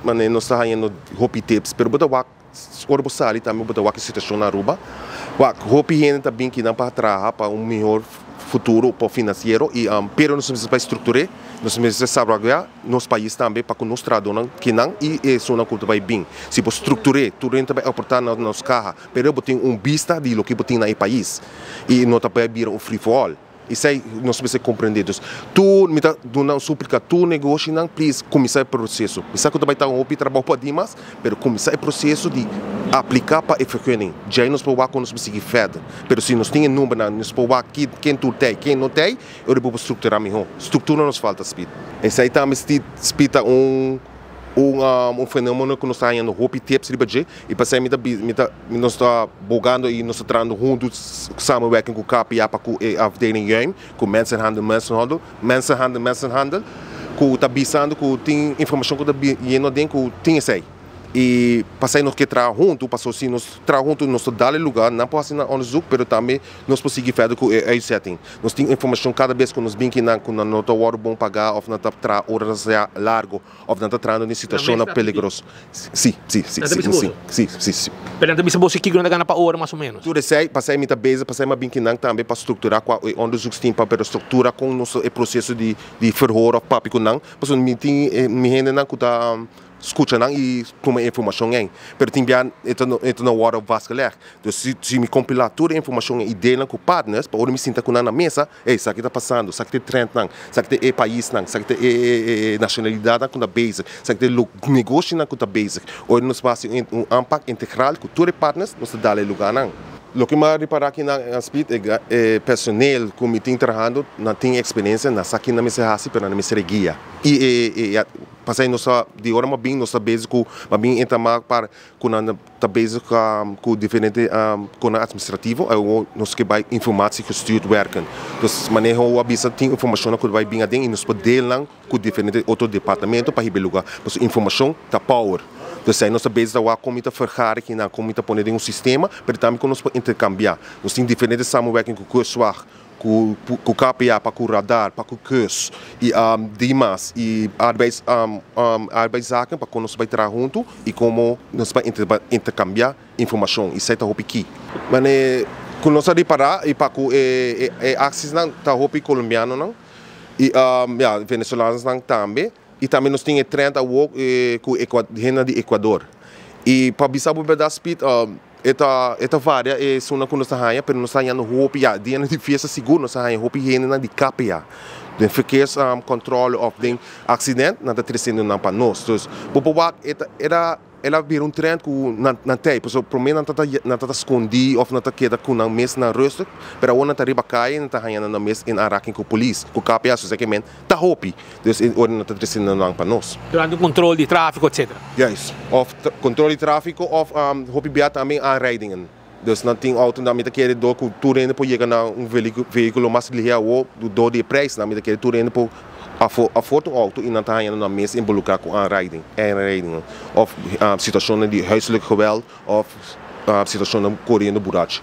Mane nos ta hañando hopi tips, pero bo ta wak ora bo sali tambe bo ta wak e situacion na Aruba. Wak hopi hende ta bin kinan pa traha pa un mihor futuro pa financiero y pero nos mester bai structure, nos mester salvaguardia nos pais tambe pa cu nos trahadornan kinan y esunnan cu ta bai bin. Si bo structure tur hende ta bai aporta na nos caha, pero bo tin un bista di loke bo tin na e pais y no ta bai bira un free for all. Esei nos mester comprende. Dus tur mi ta duna un suplica tur negoshinan please cuminsa e proceso. Mi sa cu ta bay ta un hopi trabou pa dimas pero cuminsa e proceso di aplica pa e vergunning. Djei nos por wak con nos por sigui verder. Pero si nos tin e numbernan nos por wak ken tur tei ken no tei e ora bo por structura miho. Structura nos falta Speed. Esei tambe Speed ta un. Un fenomeno ku nos ta hañando hopi tips riba dje i pasei mi ta mi ta nos ta bogando i nos ta trahando huntu samenwerking ku KPA pa ku e afdeling Juim ku Mensenhandel Mensenhandel Mensenhandel Mensenhandel ku ta bisando ku tin informashon ku ta yendo aden ku tin esei i pasei nos ke traha huntu pasobra si nos traha huntu nos ta dal e luga nan por hasi nan onderzoek pero tambe nos por sigui verder ku e uitzetting. Nos tin informashon kada bes ku nos bin kinan ku nan no ta wòrdu bon pagá òf nan ta traha oras largu òf nan ta trahando den situashonnan peligroso. Sí, sí, sí, Nan ta bisa boso? sí, sí, sí. Pero nan ta bisa boso kiko nan ta gana pa ora mas o ménos? Tur esei, pasei mi ta bezig, pasei mi a bin kinan tambe pa strukturá kua e onderzoeksteam pa pero struktura kon nos e proseso di di verhoor òf papia ku nan, pasobra mi tin mi hendenan ku ta Skucha nan i tuma e informashon ei. Pero tin bia e ta e ta no wòrdu vastgelegd. Dus si si mi kompilá tur e informashon ei i deelnan ku partners, pa ora mi sinta ku nan na mesa, ey, esaki ta pasando, esaki ta e trendnan, esaki ta e paisnan, esaki ta e e e nashonalidatnan ku ta bezig, esaki ta e lo negoshinan ku ta bezig. Ora nos por hasi un un aanpak integral ku tur e partners, nos ta dal e lugánan. Loke mi a ripará aki na Speed, e e personeel ku mi tin trahando, nan tin eksperensia, nan sa kinan mester hasi, pero nan mester e guia. I e e Pasai nos ta di ora ma bin nos ta bezig ku ma bin entamá par ku nan ta bezig ku diferente konan administrativo awor nos ke bai informatie gestuurd werken. Dus maneho a bisa tin informashonnan ku ta bai bin aden i nos por deel nan ku diferente otro departamento pa hiba e luga pasobra informashon ta power. Dus esei nos ta bezig ta wak kon mi ta vergara kinan kon mi ta pone den un sistema pero tambe kon nos por interkambiá. Nos tin diferente samenwerking ku Kustwacht. Ku ku KPA pa ku radar, pa ku kus i dimas i arbeids arbeidszaken pa kon nos bai traha huntu i komo nos bai interkambiá informashon i esei ta hopi ki. Mane ku nos a ripará i pa ku e e aksisnan ta hopi kolombianonan i ya venezolanosnan tambe i tambe nos tin e trend awor ku hendenan di Ecuador i pa bisa bo bèrdat Speed. E ta e ta varia e esunnan ku nos ta haña, pero nos ta hañando hopi ya. Dianan di fiesta sigur nos ta haña hopi hendenan di KPA. Den verkeerscontrole of den accident nan ta tresiendo nan pa nos. Dus bo por wak e ta era el a bira un trend ku nan nan ta ei. Pasobra prome nan ta nan ta skondi of nan ta keda ku nan mes nan rustig, pero awor nan ta riba kaya i nan ta hañando nan mes in aanraking ku polis, ku KPA. So esaki men ta hopi. Dus e ora nan ta tresiendo nan pa nos. Durante un control di trafico etcetera. Juist. Of control di trafico of hopi bia tambe aanrijdingen. Dus nan tin autonan mi ta kere door cu tur hende por yega na un vehiculo mas lihe awo door di e prijsnan mi ta kere tur hende por afford un auto y nan ta haña nan mes involucra cu aanrijding, aanrijdingen of situacionnan di huiselijk geweld of situacionnan coriendo burachi.